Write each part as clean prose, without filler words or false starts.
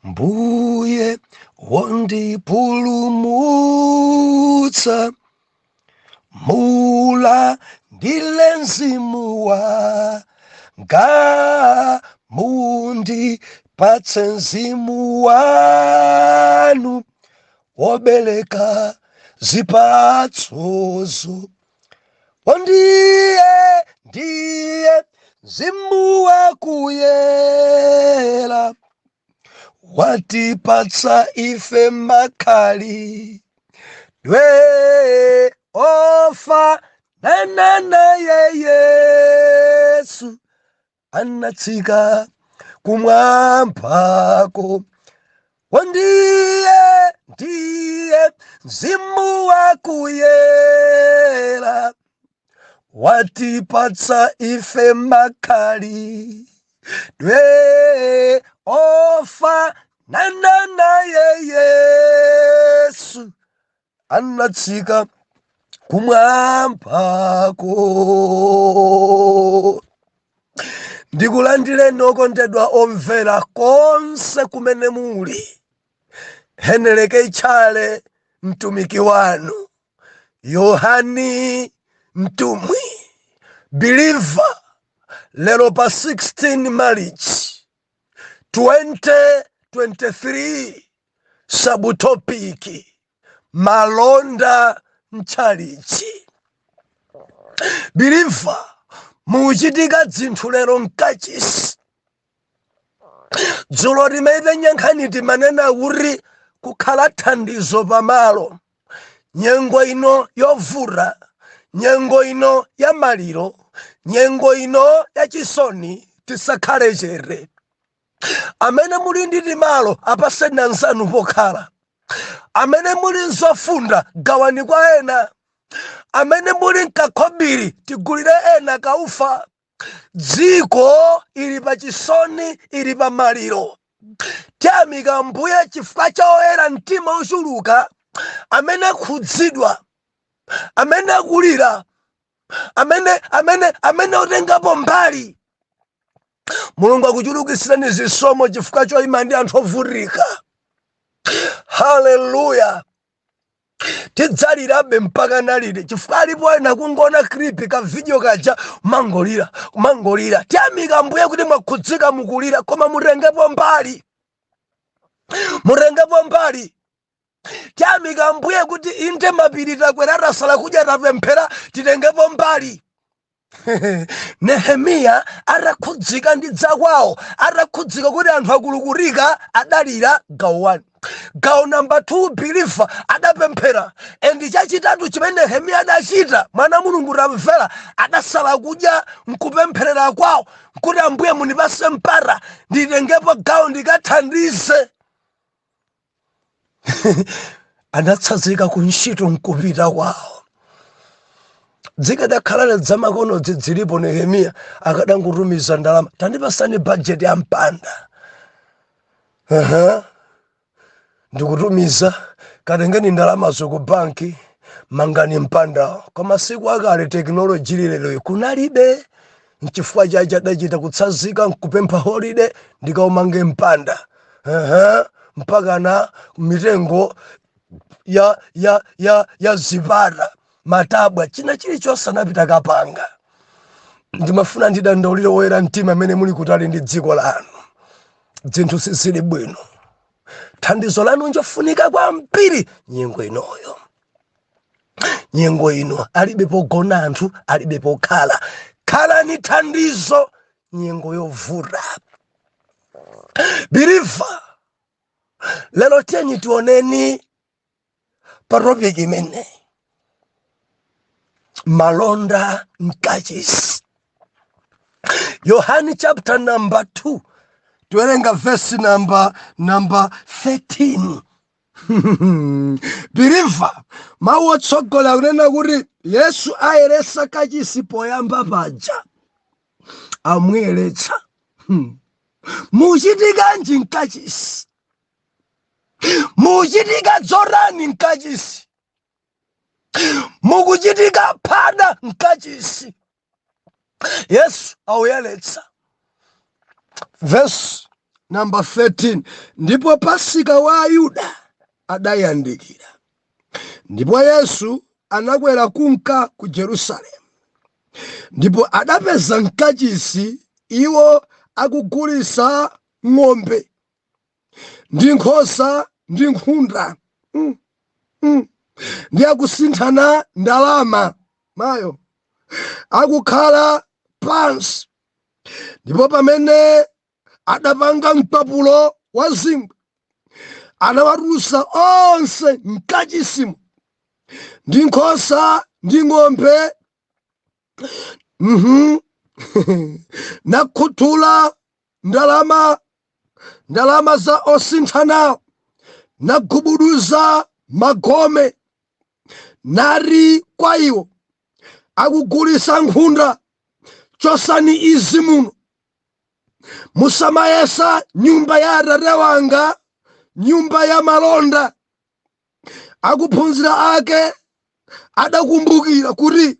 Mbuye wondipulumutsa, mulandile mzimu wanga, mundipatse mzimu wanu wobereka zipatsozo. Ndiye, ndiye mzimu wakuyera, watipatsa ife makhalidwe ofanana naye Yesu anatsika kumwambako. Ndiye, ndiye mzimu wakuyera, watipatsa ife makhalidwe ofanana naye Yesu anatsika kumwambako. Ndikulandireni okondedwa omvera konse kumene muli. Heneleke Tchale mtumiki wanu, Yohani mtumwi believer, lero pa 16 March 2023, subtopic malonda mtchalichi. Believer, muchitika dzinthu lero mkachisi. Dzulo timaipenya nkhani, timanena kuti kukhala thandizo pamalo nyengo ino yovuta, nyengo ino ya maliro, nyengo ino ya chisoni, tisakhale chete. Amene muli ndi timalo, apaseni anzanu pokhala. Amene muli nzofunda, gawani kwa ena. Amene muli mkakhobiri, tigulire ena kaufa. Dziko ili pa chisoni, ili pa maliro. Tiyamika Mbuye chifukwa cha oyera mtima ochuluka amene akhudzidwa, amene akulira, amene otengapo mbali. Mulungu akuchulukitsireni zisomo chifukwa choyima ndi anthu ovutika. Haleluya! Tidzalirabe mpaka nalire, chifukwa alipo ena kungoona clip ka video kaja mangolira, mangolira. Tiyamika Mbuye kuti mwakhudzika, mukulira, koma mutengepo mbali, mutengepo mbali. Tiyamika Mbuye kuti inde mapiri takwera, tasala kudya, tapemphera, titengepo mbali. Nehemiya atakhudzika ndi dzakwawo, atakhudzika kuti anthu akulukutika, adalira, gawo 1. Gawo namba 2, believer, adapemphera. And chachitatu chimene Nehemiya adachita, mwana Mulungu tamvera, adasala kudya nkupempherera kwawo nkuti, "Ambuye, mundipase mpata nditengepo gawo, ndikathandize." Anatsanzika ku ntchito nkupita kwawo. Zikadakhala zamakono zidzilipo, Nehemiya akadangotumiza ndalama, "Tandipasani bajeti ya mpanda." Ndikutumiza, "Katengeni ndalamazo ku banki, mangani mpandawo." Koma siku akale technology lileroyo kunalibe. Nchifukwa chache adachita kutsanzika nkupempha holiday, "Ndikaumange mpanda." Mpaka na mitengo ya zipata, matabwa, china chilichonse anapita kapanga. Ndimafuna ndidandaulire woyera mtima amene muli kutali ndi dziko lanu. Zinthu sizili bwino. Thandizo lanu njofunika kwambiri nyengo inoyo. Nyengo ino alibe pogona anthu, alibe pokhala. Khalani thandizo nyengo yovuta. Believer, lero tiyeni tioneni pa topic imene malonda mkachisi. Yohani chapter number 2, tiwerenga verse number 13. Believer, mawu otsogola kunena kuti Yesu ayeresa kachisi poyamba paja amuyeretsa. Muchitikanji mkachisi? Muchitika dzorani mkachisi? Mukuchitika phada mkachisi. Yesu auyeretsa. Verse Namba 13, ndipo Pasika wa Ayuda adayandikira, ndipo Yesu anakwera kunka ku Jerusalemu. Ndipo adapeza mkachisi iwo akugulisa ng'ombe ndi nkhosa ndi nkhunda, ndi akusinthana ndalama mayo akukhala pansi. Ndipo pamene adapanga mkwapulo wa zingwe, anawatulutsa onse mkachisimo, ndi nkhosa ndi ng'ombe, nakhuthula ndalama za osinthanawo, nagubuduza magome, nati kwa iwo akugulisa nkhunda, "Chosani izi muno, musamayesa nyumba ya Atate wanga nyumba ya malonda." Akuphunzira ake adakumbukira kuti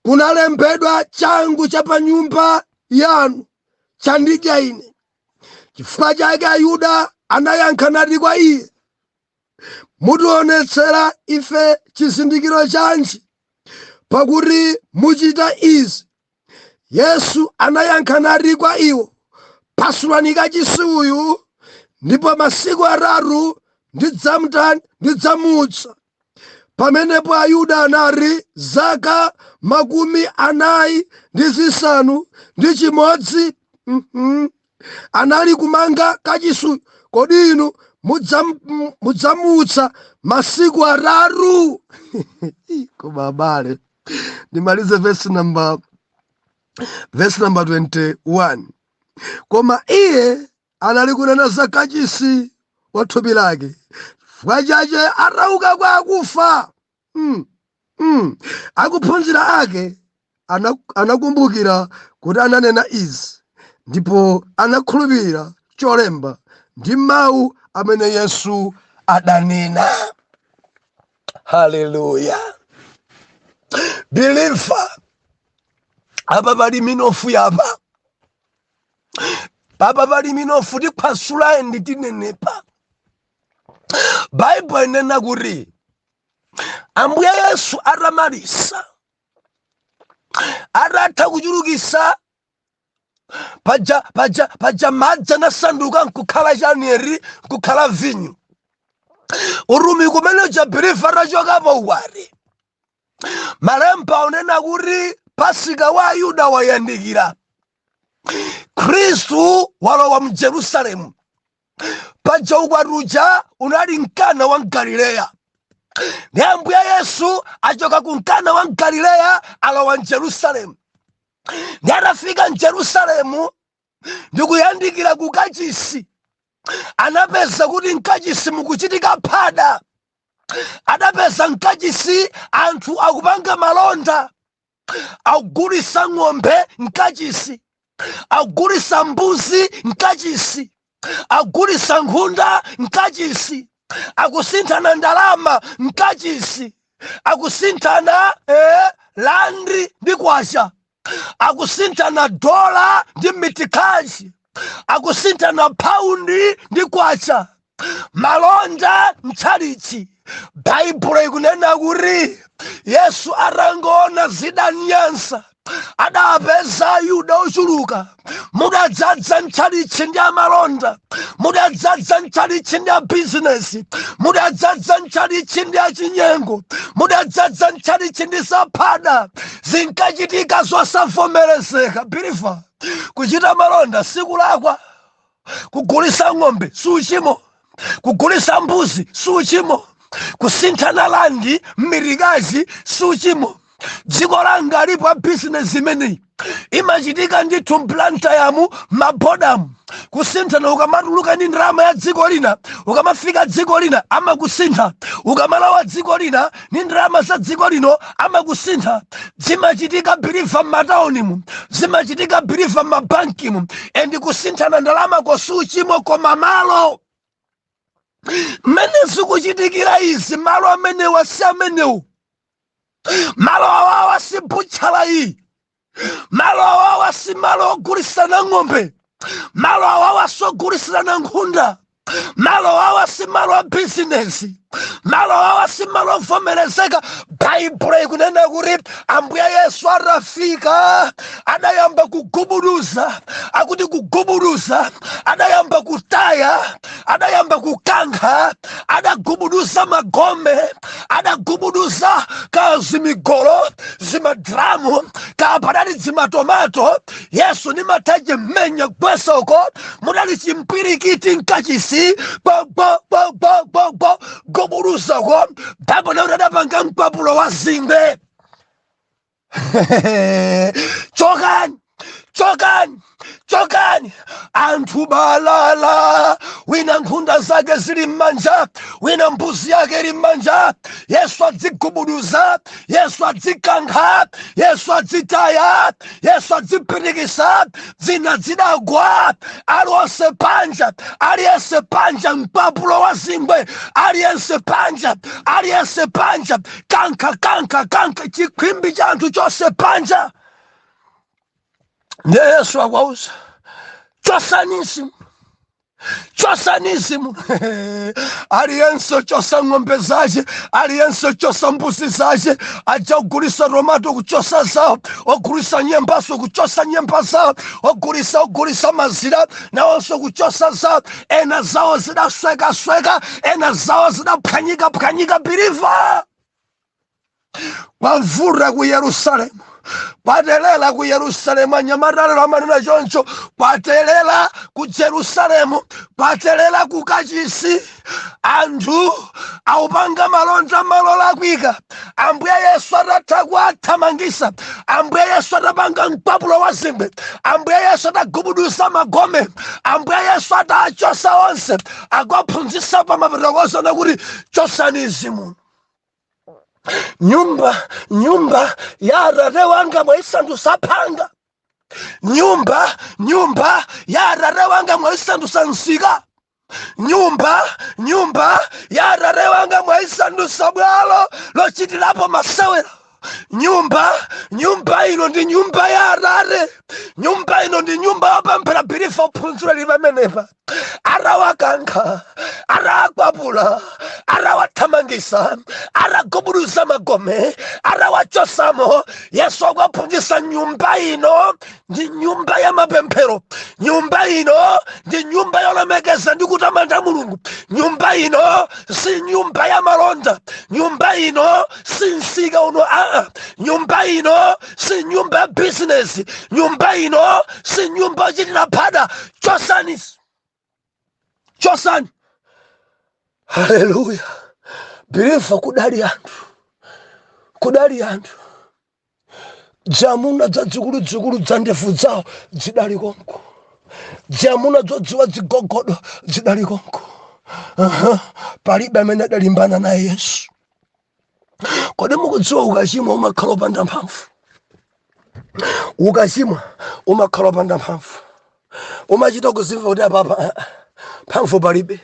kunalembedwa, "Changu cha pa nyumba yanu chandidya ine." Chifukwa chake Ayuda anayankha nati kwa iye, "Mutionetsera ife chizindikiro chanji, pakuti muchita izi?" Yesu anayankha nati kwa iwo, "Pasulani kachisi uyu, ndipo masiku 3 ndidzamutani? Ndidzamutsa." Pamenepo Ayuda anati, "Zaka 46 anali kumanga kachisuyu, kodi inu mudzamutsa masiku 3?" Koma abale, ndimalize verse number 21. Koma iye anali kunena za kachisi wa thupi lake. Chifukwa chache atauka kwa akufa, akuphunzira ake anakumbukira kuti ananena izi, ndipo anakhulupirira cholemba ndi mawu amene Yesu adanena. Haleluya! Believer, apa pali minofu yapa, papa pali minofu, tikhwasulayi ndi tinenepa. Baibulo inena kuti Ambuye Yesu atamalisa, atatha kuchulukisa paja madzi anasanduka nkukhala chaneri, nkukhala vinyo. Utumiki umene uja, believer, atachokapo ukwati, malemba unena kuti Pasika wa Ayuda wayandikira, Khristu walowa mu Jerusalemu. Paja ukwati uja unali mkana wa Galileya, ndi Ambuye Yesu achoka ku Mkana wa Galileya, alowa mJerusalemu. Ndi atafika mJerusalemu ndikuyandikira ku kachisi, anapeza kuti mkachisi mukuchitika phada. Adapeza mkachisi anthu akupanga malonda, akugulisa ng'ombe mkachisi, akugulisa mbuzi mkachisi, akugulisa nkhunda mkachisi, akusinthana ndalama mkachisi, akusinthana randi ndi kwacha, akusinthana dola ndi mitikaji, akusinthana paundi ndi kwacha, malonda mtchalichi. Baibulo ikunena kuti Yesu atangoona zidanyansa, adapeza Ayuda ochuluka, mudadzadza mtchalichi ndi amalonda, mudadzadza mtchalichi ndi abizinesi, mudadzadza mtchalichi ndi achinyengo, mudadzadza mtchalichi ndi zaphada, zinkachitika zosavomerezeka. Believer, kuchita malonda sikulakwa, kugulisa ng'ombe siuchimo, kugulisa mbuzi siuchimo, kusinthana randi mmirikazi siuchimo. Dziko langa alipo bizinesi imeneyi imachitika ndithu mBlantyre, mabodamu, kusinthana. Ukamatuluka ndi ndalama ya dziko lina, ukamafika dziko lina amakusintha, ukamalowa dziko lina ndi ndalama za dziko lino amakusintha. Zimachitika, believer, m'mataunimu, zimachitika, believer, m'mabankimu. And kusinthana ndalama kosuchimo, koma malo mmene zikuchitikira izi, malo amenewa si amenewu. Malo awawa si butchala iyi, malo awawa si malo ogulisana ng'ombe. Malo awawa sogulisirana nkhunda. Malo awa si malo a bizinesi. Malo awa si malo ovomerezeka. Baibulo ikunena kuti Ambuye Yesu atafika adayamba kugubuduza, akuti kugubuduza, adayamba kutaya, adayamba kukankha, adagubuduza magome, adagubuduza ka zimigolo, zimadramu, ka padali zimatomato. Yesu nimathaje mmenya gwesoko, mudali chimpwirikiti mkachisi, gbogbogbogbogbo gubuduzako. Baibulo kuti adapanga mkwapulo wa zingwe. Chokani, chokani, chokani! Anthu balala, wina nkhunda zake zili m'manja, wina mbuzi yake ili m'manja. Yesu adzigubuduza, Yesu adzikankha, Yesu adzitaya, Yesu adzipirikisa, dzina dzidagwa. Aliwonse panja, aliyense panja, mkwapulo wa zingwe, aliyense panja, aliyense panja, kankha, kankha, kankha, chikhwimbi cha anthu chonse panja. Ndiye Yesu akwauza, "Chosanizi, chosanizi!" Aliyense chosa ng'ombe zace, aliyense chosa mbuzi zace. Aja ogulisa tomato kuchosa zawo, ogulisa nyembaso kuchosa nyemba zawo, ogulisa mazira nawonso kuchosa zawo. Ena zawo zidaswekasweka, ena zawo zidaphwanyikaphwanyika. Believer, kwavura ku Yerusalemu, kwatelela ku Yerusalemu. Anyamata lero amanena choncho, kwatelela ku Jerusalemu, kwatelela ku kachisi. Anthu awupanga malonda malo lakwika. Ambuye Yesu atatha kuwathamangisa, Ambuye Yesu atapanga mkwapulo wa zingwe, Ambuye Yesu atagubuduza magome, Ambuye Yesu atachosa onse, akuwaphunzitsa pamapeto kozana kuti, "Chosani izi muno. Nyumba ya Atate wanga mwayisandusa phanga. Nyumba ya Atate wanga mwayisandusa msika. Nyumba ya Atate wanga mwayisandusa bwalo lochitirapo masewera. Nyumba ino ndi nyumba ya Atate. Nyumba ino ndi nyumba yopemphera." Believer, phunziro lili pamenepa. Arawakankha, arakwapula, arawathamangisa, aragubuduza magome, arawachosamo, Yesu akuwaphunzitsa, "Nyumba ino ndi nyumba ya mapemphero. Nyumba ino ndi nyumba yolemekeza ndi kutamanda Mulungu. Nyumba ino si nyumba ya malonda. Nyumba ino si msika uno, aa. Nyumba ino si nyumba ya bizinesi. Nyumba ino si nyumba yochitira phada. Chosani, chosani!" Haleluya! Believer, kudali anthu, kudali anthu, dzamuna dzadzikuludzikulu, dza ndevu dzawo dzidali konko, dzamuna dzodziwa dzigogodo dzidali konko. Aha. Palibe amene adalimbana naye Yesu. Kodi mukudziwa, ukachimwa umakhala opanda mphamvu? Ukachimwa umakhala opanda mphamvu, umachita kuzimva kuti apapa, ah, ah, mphamvu palibe.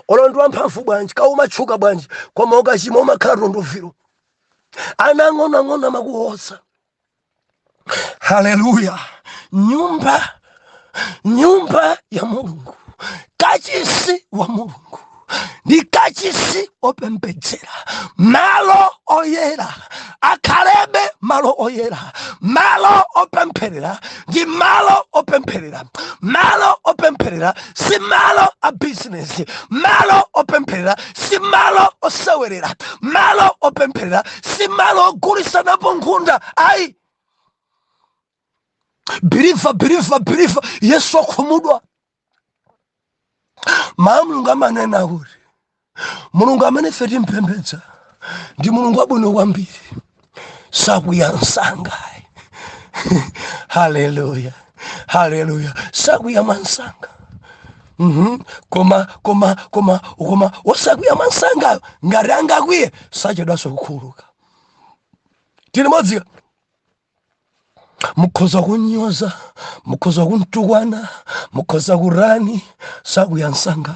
Olo ndi wamphamvu bwanji, ka umatchuka bwanji, koma ukachimwa umakhala tondoviro, ana ang'onoang'ono amakuhoza. Haleluya! Nyumba ya Mulungu, kachisi wa Mulungu, ndi kachisi opembedzera, malo oyera, akhalebe malo oyera, malo opempherera. Ndi malo opempherera. Malo opempherera si malo a bizinesi. Malo opempherera si malo osewerera. Malo opempherera si malo ogulisanapo nkhunda, ayi. Believer, believer, believer, Yesu akhumudwa. Maa Mulungu amanena kuti Mulungu amene ife timpembedza ndi Mulungu wabwino kwambiri, sakwiya msanga. Haleluya, haleluya! Sakwiya mwansanga. Koma wosakwiya mwansangayo, ngati angakwiye, sachedwanso kukhululuka. Tili modzika? Mukhoza kunyoza, mukhoza kuntukwana, mukhoza kurani, sakwiya msanga.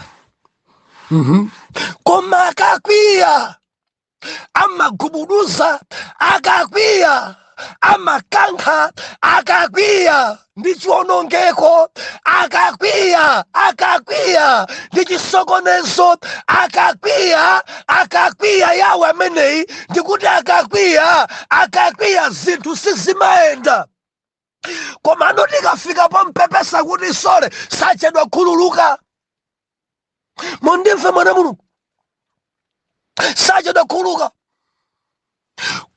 Koma akakwiya amagubuduza, akakwiya. Amakankha akakwiya ndi chiwonongeko, akakwiya, akakwiya ndi chisokonezo, akakwiya, akakwiya Yawe ameneyi, ndikuti akakwiya, akakwiya zinthu sizimayenda. Koma ano tikafika pompepesa kuti sorry, sachedwa khululuka. Mundimve mwana Mulungu, sachedwa khululuka.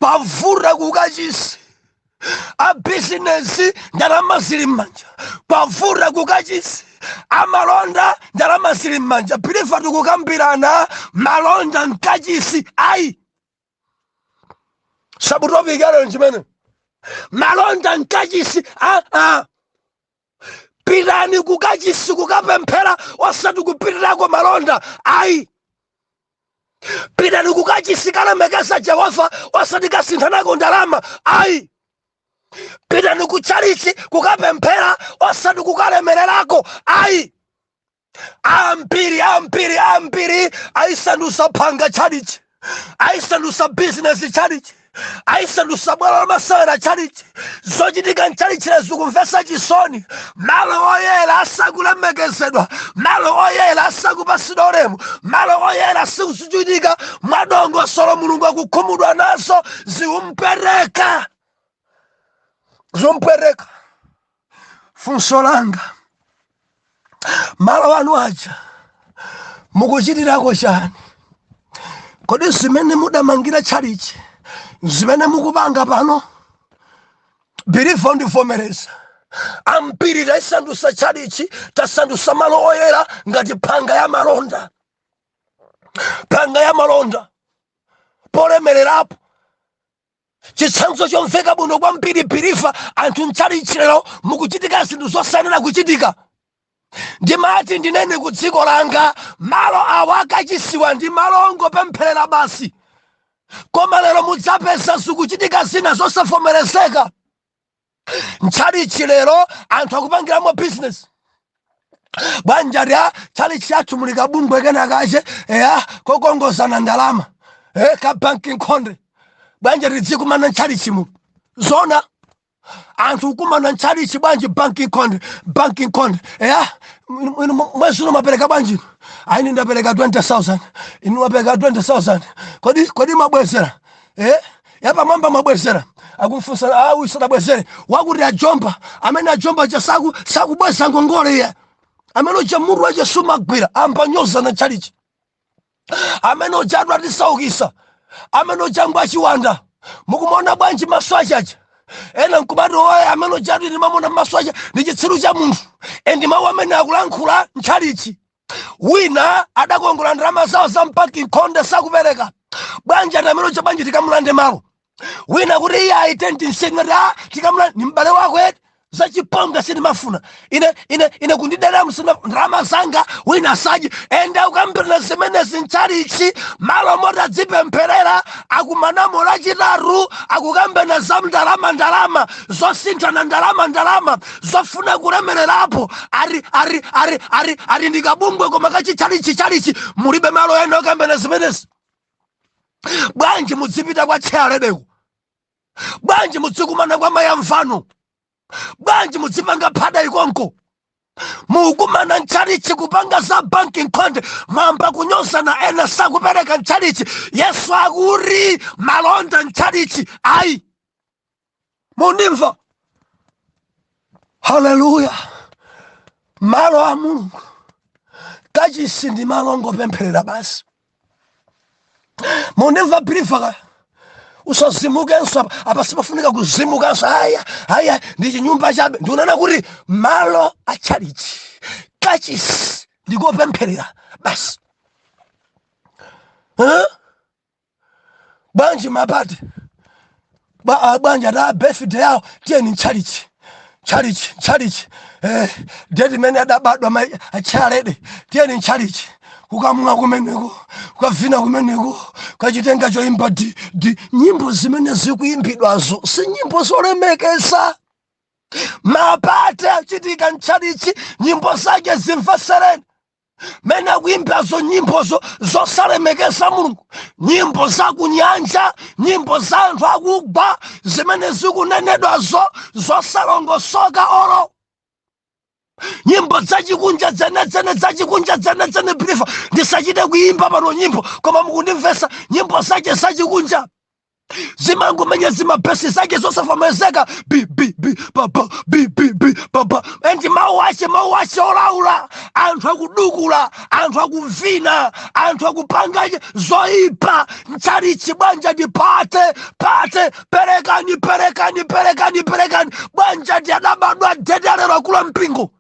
Kwavuta kukachisi, abizinesi ndalama zili m'manja. Kwavuta kukachisi, amalonda ndalama zili m'manja. Believer, tikukambirana malonda mkachisi ayi. Subtopic yalero chimene malonda mkachisi aa. Pitani kukachisi kukapemphera, osati kupitirako malonda ayi. Pitani kukachisi kalemekeza Jehova, osati kasinthanako ndalama ayi. Pitani kuchalichi kukapemphera, osati kukalemererako ayi. Ambiri, ambiri, ambiri ayisandusa phanga chalichi, ayisandusa bizinesi chalichi, ayisandusa bwalo lamasewera chalichi. Zochitika mchalichi zikumvetsa chisoni. Malo oyera asakulemekezedwa, malo oyera asakupasidwa ulemu, malo oyera sikuchitika mwadongosolo. Mulungu akukhumudwa nazo, ziumpereka, ziumpereka. Funso langa, malo anu aja mukuchitirako chani? Kodi zimene mudamangira tchalichi zimene mukupanga pano? Believer, ndivomereza, ambiri tayisandusa tchalichi, tasandusa malo oyera ngati phanga ya malonda, phanga ya malonda polemererapo. Chitsanzo chomveka bwino kwambiri, believer, anthu mtchalichi lero mukuchitika zinthu zosayenera kuchitika. Ndimati ndinene ku dziko langa, malo awa akachisiwa ndi malo ongopempherera basi, koma lero mudzapeza zikuchitika zina zosavomerezeka mtchalichi. Lero anthu akupangiramo business. Bwanja lya tchalichi yathu muli kabungwe kena kache, eya, kokongozana ndalama, ka banki nkhonde. Bwanja lidzikumana mtchalichi mu zona, anthu kukumana mtchalichi bwanji? Banki nkhonde, banki nkhonde, eya. Mwezi uno mapereka bwanji? Aini, ndapereka 20,000. Inu mapereka 20,000. Kodi mabwezera, eh, yapamwamba mabwezera? Akumfunsa, ah, uyu sadabwezere, wakuti ajomba, amene ajomba cha sakubweza ngongole iye, amene uja mutu wache sumagwira, ambanyoza na tchalichi, amene uja atu atisaukisa, amene uja ngwa chiwanda, mukumona bwanji maso achacha? Ena nkumati, oye, amene uja atu ndimamona maso acha ndi chitsiru cha munthu. Endi mawu amene akulankhula ntchalichi. Wina adakongola ndalama zawo za mpaki nkhonde, sakupereka. Bwanji ati amene uja, bwanji tikamulande malo? Wina kuti iye aite ndinsenga a tikamulande ni m'bale wako eti. Zachiponga sindimafuna ine, ine kundidera msina ndalama zanga wina saji. Ende ukambirana zimenezi mchalichi, malo moti adzipempherera, akumanamo Lachitatu akukambena za ndalama, ndalama zosinthana, ndalama, ndalama zofuna kulemererapo. Ari ari ari ari ari ndikabungwe koma kachichalichi, chalichi mulibe malo ena okambena zimenezi? Bwanji mudzipita kwa tcheyaledeko? Bwanji mudzikumana kwa mayamvano? Bwanji mudzipanga phada ikonko? Mukumana mchalichi kupanga za banki nkhonde, mwamba kunyozana, ena sakupereka mchalichi. Yesu akuti malonda mchalichi ayi. Mundimva? Haleluya! Malo a Mulungu, kachisi, ndi malo ongopempherera basi. Mundimva, believer? Ka usazimukenso apa, apa sipafunika kuzimukanso. Aya, aya, ndi chinyumba chabe. Ndikunena kuti malo a tchalichi, kachisi, ndikopempherera basi. Huh? Bwanji mapati bwanja ata birthday yawo, tiyeni mtchalichi, tchalichi, tchalichi, date imene adabadwa mai atchalede, tiyeni mtchalichi kukamwa kumeneko, kukavina kumeneko, kukachitenga choimba di di. Nyimbo zimene zikuimbidwazo si nyimbo zolemekeza. Mapate achitika mtchalichi, nyimbo zake zimvesereni. Mene akuimbazo nyimbozo zosalemekeza Mulungu, nyimbo za kunyanja, nyimbo za anthu akugwa, zimene zikunenedwazo zosalongosoka, olo nyimbo zachikunja dzenedzene, zachikunja dzenedzene. Believer, ndisachite kuimba pano nyimbo, koma mukundimvesa. Nyimbo zake zachikunja zimangomenya zima bass zake zosavomerezeka, b b b ba ba b b b ba ba, and mawu ache olaula. Anthu akudukula, anthu akuvina, anthu akupanga zoipa mchalichi. Bwanja ndi party, party, perekani, perekani, perekani, perekani. Bwanja ndi adabadwa dede alero akula mpingo.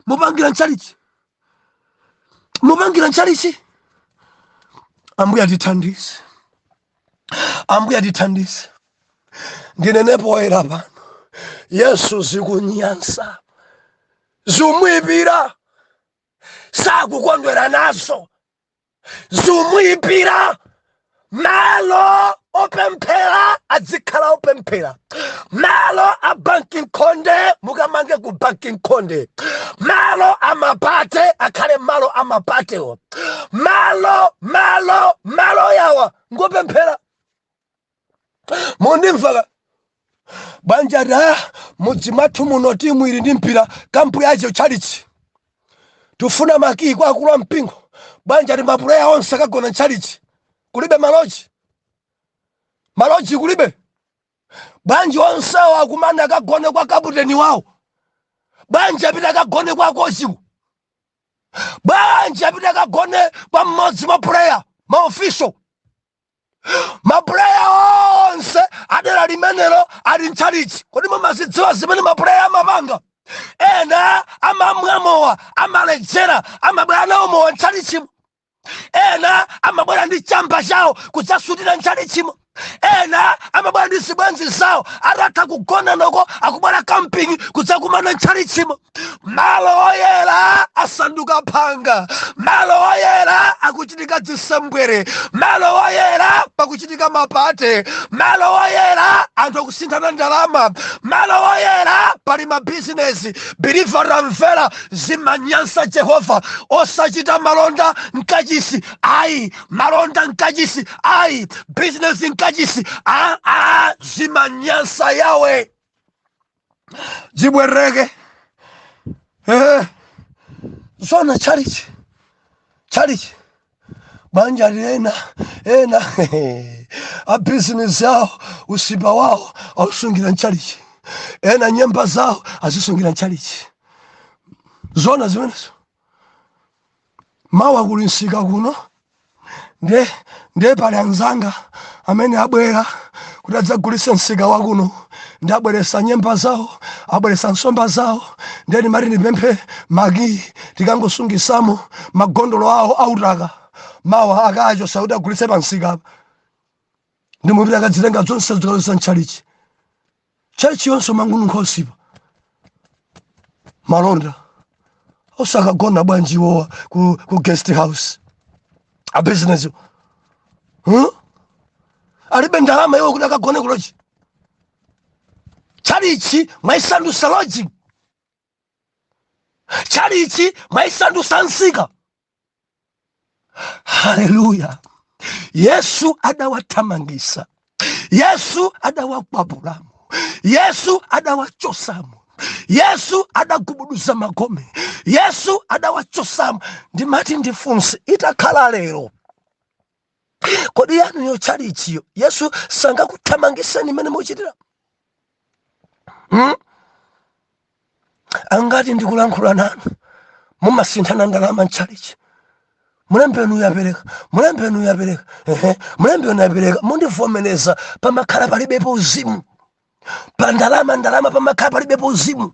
Mupangira mchalichi, mupangira mchalichi. Ambuye atithandize, Ambuye atithandize. Ndinenepo oyera pano, Yesu zikunyansa, zimuyipira, sakukondwera nazo, zimuyipira. Malo opemphera adzikhala opemphera. Malo a banki nkhonde mukamange ku banki nkhonde. Malo ama party akhale malo ama partywo. Malo, malo, malo yawa ngopemphera. Mundimvaka banja ra mudzi mwathu muno, timu ili ndi mpira, camp yacho chalichi, tifuna makiyi kwa akulu a mpingo. Banja li ma player onse akagona mchalichi. Kulibe ma lodge? Ma lodge kulibe? Bwanji onsewo akumana akagone kwa kaputeni wawo? Bwanji apita akagone kwa kochiwo? Bwanji apita akagone kwa mmodzi mwa player, ma official? Ma player onse adera limenelo ali mchalichi. Kodi mumazidziwa zimene ma player amapanga? Ena amamwa mowa, amaledzera, amabwera nawo mowa mchalichimo. Ena amabwera ndi chamba chawo kudzasutira mchalichimo. Ena amabwera ndi zibwenzi zawo, atatha kugona noko akubwera camping kudzakumana mchalichimo. Malo oyera asanduka phanga. Malo oyera akuchitika zisembwere. Malo oyera pakuchitika ma party. Malo oyera anthu akusinthana ndalama. Malo oyera pali mabizinesi. Believer, ramvera, zimanyansa Jehova. Osachita malonda mkachisi ayi, malonda mkachisi ayi, bizinesi mkachisi a a zimanyansa yawe. Zibwereke zona chalichi, chalichi banja ena ena a bizinesi yawo, usipa wawo ausungira mchalichi. Ena nyemba zawo azisungira mchalichi. Zona zimenezo? Mawa kuli msika kuno, ndiye pali anzanga amene abwera kuti adzagulitse msika wakuno, ndi abweresa nyemba zawo, abweresa nsomba zawo. Ndiye ndimati ndipemphe makiyi, tikangosungisamo magondolo awo autaka. Mawa akachosa kuti agulitse pa msika apa, ndimupita akadzitenga zonse zikaloza mchalichi. Church yonse mangununkha usipa, malonda. Osakagona bwanji iwowa ku guest house? A business, huh? Alibe ndalama iwo kuti akagone ku lodge? Chalichi mwaisandusa lodging, chalichi mwaisandusa msika. Haleluya! Yesu adawathamangisa, Yesu adawakwapulamo, Yesu adawachosamo, Yesu adagubuduza magome, Yesu adawachosamo. Ndimati ndifunse, itakhala lero, kodi yanuyo chalichiyo Yesu sangakuthamangiseni imene muchitira, Angati ndikulankhula nanu mumasinthana ndalama mchalichi? Mulembeni uyapereka, mulembeni uyapereka, ehe, mulembeni uyapereka. Mundivomereza, pamakhala palibepo uzimu pa ndalama. Ndalama pamakhala palibepo uzimu.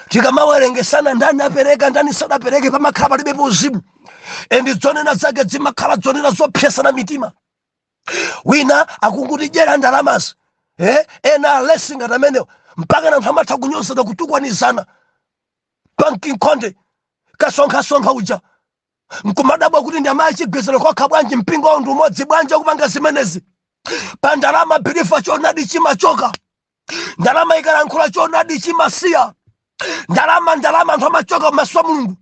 Tikamawerengesana ndani apereka, ndani sadapereke, pamakhala palibepo uzimu. And zonena zake zimakhala zonena zopyesana mitima. Wina akungutidyera ndalamazi, eh? Ena alesi ngati amenewo, mpaka anthu amatha kunyozana, kutukwanizana. Banki nkhonde kasonkhasonkha uja, nkumadabwa kuti ndi amayi chigwizano kokha bwanji, mpingo wawo ndi umodzi bwanji akupanga zimenezi pa ndalama? Believer, choonadi chimachoka. Ndalama ikalankhula, choonadi chimasiya. Ndalama, ndalama, anthu amachoka pamaso pa Mulungu.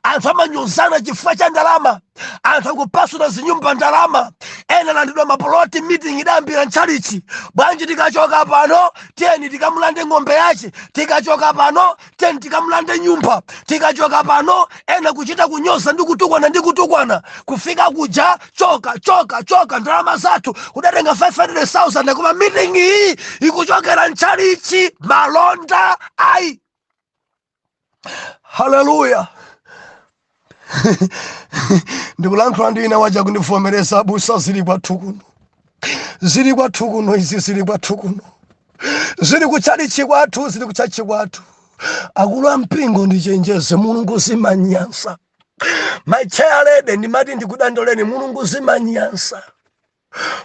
Anthu amanyozana chifukwa cha ndalama. Anthu akupasula zinyumba ndalama. Ena alandidwa mapoloti, meeting idayambira mtchalichi. Bwanji tikachoka pano tiyeni tikamulande ng'ombe yace, tikachoka pano tiyeni tikamulande nyumba, tikachoka pano. Ena kuchita kunyoza ndi kutukwana ndi kutukwana, kufika kuja, choka, choka, choka, ndalama zathu kudatenga 500,000, koma meeting iyi ikuchokera mtchalichi. Malonda ayi. Haleluya! Ndikulankhula ndi ina waja kundivomereza, abusa, zili kwathu kuno, zili kwathu kuno, izi zili kwathu kuno, zili kutchalichi kwathu, zili kutchalichi kwathu. Akulu ampingo, ndichenjeze, Mulungu zimanyansa. My chair, ndimati ndikudandoleni, Mulungu zimanyansa.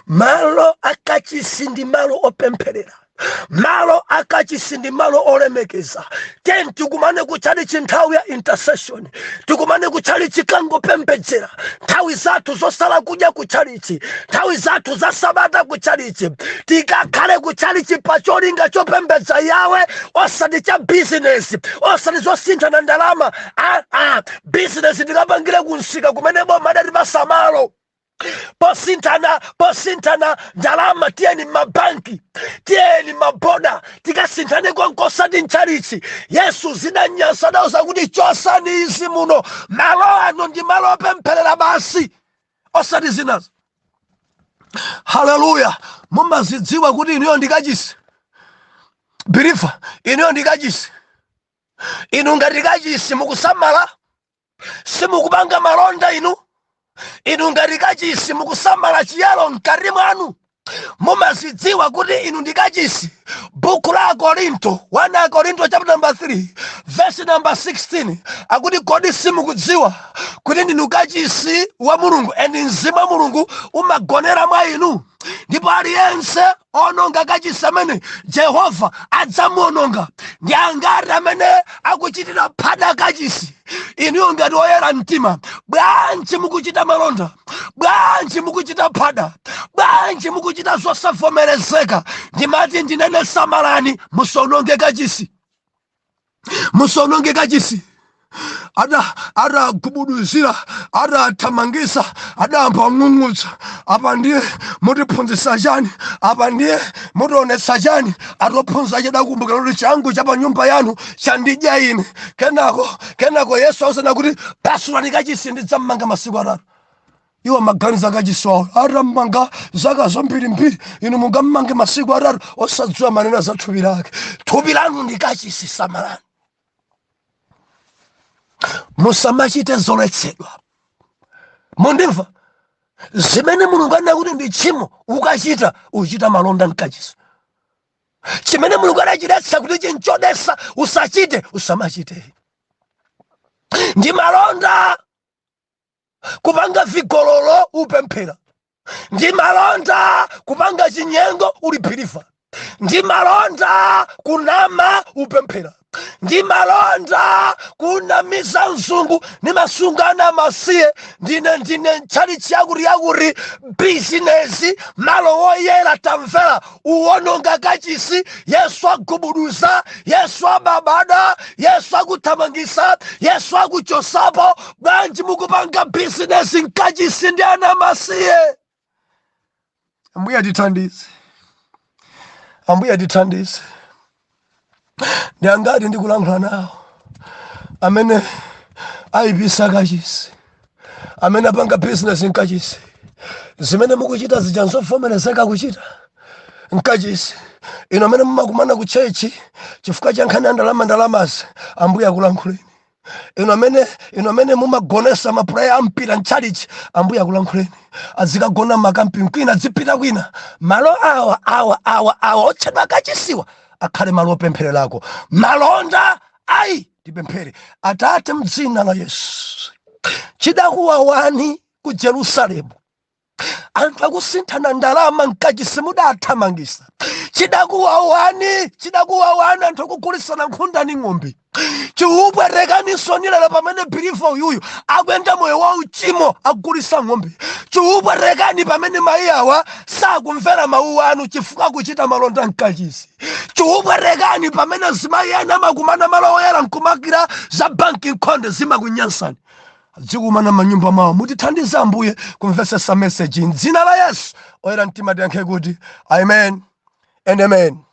Malo akachisi ndi malo opempherera, malo akachisi ndi malo olemekeza. Ten tikumane kutchalichi nthawi ya intercession, tikumane kutchalichi kangopembedzera, nthawi zathu zosala kudya kutchalichi, nthawi zathu za sabata kutchalichi, tikakhale kutchalichi pa cholinga chopembedza Yawe, osati cha bizinesi, osati zosinthana ndalama. Ah, ah, bizinesi tikapangire kunsika kumene boma adatipasa malo posinthana ndalama. Tiyeni mabanki, tiyeni maboda, tikasinthane konkosati mtchalichi. Yesu zinanyansa, adauza kuti chosani izi muno, malo ano ndi malo opempherera basi, osati zinazo. Haleluya! Mumazidziwa kuti inuyo ndikachisi? Believer, inuyo ndikachisi. Inu ngati kachisi mukusamala, simukupanga malonda. Inu ngati kachisi mukusamala chiyero mkati mwanu? Mumazidziwa kuti inu ndi kachisi? Buku la Akorinto, 1 Akorinto chapter number 3 verse number 16, akuti, kodi simukudziwa kuti ndinu kachisi wa Mulungu and mzimu wa Mulungu umagonera mwa inu? Ndipo aliyense ononga kachisi amene Jehova adzamuononga. Ndi angati amene akuchitira phada kachisi? Inuyo ngati oyera mtima, bwanji mukuchita malonda? Bwanji mukuchita phada? Bwanji mukuchita zosavomerezeka? Ndimati ndinene, samalani, musononge kachisi, musononge kachisi. Adagubuduzira, adathamangisa, adayamba kung'ung'udza, apa ndiye mutiphunzitsa chani? Apa ndiye mutionetsa chani? Atophunzitsa chadakumbukira kuti changu cha pa nyumba yanu chandidya ine. Kenako Yesu auzana kuti pasulani kachisi, ndidzammanga masiku 3. Iwo maganiza kachisi wawo atammanga zaka zambirimbiri, inu mungammange masiku 3? Osadziwa manena za thupi lake. Thupi lanu ndi kachisi, samalani, musamachite zoletsedwa. Mundimva? Zimene Mulungu anena kuti ndi tchimo ukachita, uchita malonda mkachisi. Chimene Mulungu anachiletsa kuti chinchodesa, usachite, usamachite. Ndi malonda kupanga vigololo upemphera, ndi malonda kupanga chinyengo uli believer, ndi malonda kunama upemphera, ndi malonda kunamiza mzungu, nimasungana masiye, ndine ntchalichi yakuti yakuti, bizinesi malo woyera. Tamvera, uwononga kachisi. Yesu agubuduza, Yesu ababada, Yesu akuthamangisa, Yesu akuchosapo. Bwanji mukupanga bizinesi mkachisi ndi ana masiye? Ambuye atithandize, Ambuye atithandize. Ndi angati ndikulankhula nawo amene ayipisa kachisi, amene apanga bizinesi mkachisi? Zimene mukuchita zija nzovomerezeka kuchita mkachisi? Ino amene mumakumana ku church chifukwa cha nkhani ya ndalama, ndalamazi, Ambuye akulankhuleni. Ino amene mumagonesa ma player ampira mchalichi, Ambuye akulankhuleni. Azikagona makampi kwina, azipita kwina. Malo awa, awa, awa, awa otchedwa kachisiwa akhale malo opemphererako. Malonda ayi. Tipemphere. Atate, mdzina la Yesu, chidakuwawani ku Jerusalemu anthu akusinthana ndalama mkachisi, mudathamangisa. Chidakuwawani, chidakuwawani anthu akugulisana nkhunda ndi ng'ombe. Chikupwetekaninsoni lero pamene believer uyuyu akuyenda moyo wa uchimo, akugulisa ng'ombe. Chikupwetekani pamene mayi awa sakumvera mawu anu chifukwa akuchita malonda mkachisi. Chikupwetekani pamene azimayi ena amakumana malo oyera nkumakira za banki nkhonde, zimakunyansani, zikumana manyumba mwawo. Mutithandize Ambuye kumvesesa message mdzina la Yesu. Oyera mtima tiyankhe kuti amen and amen.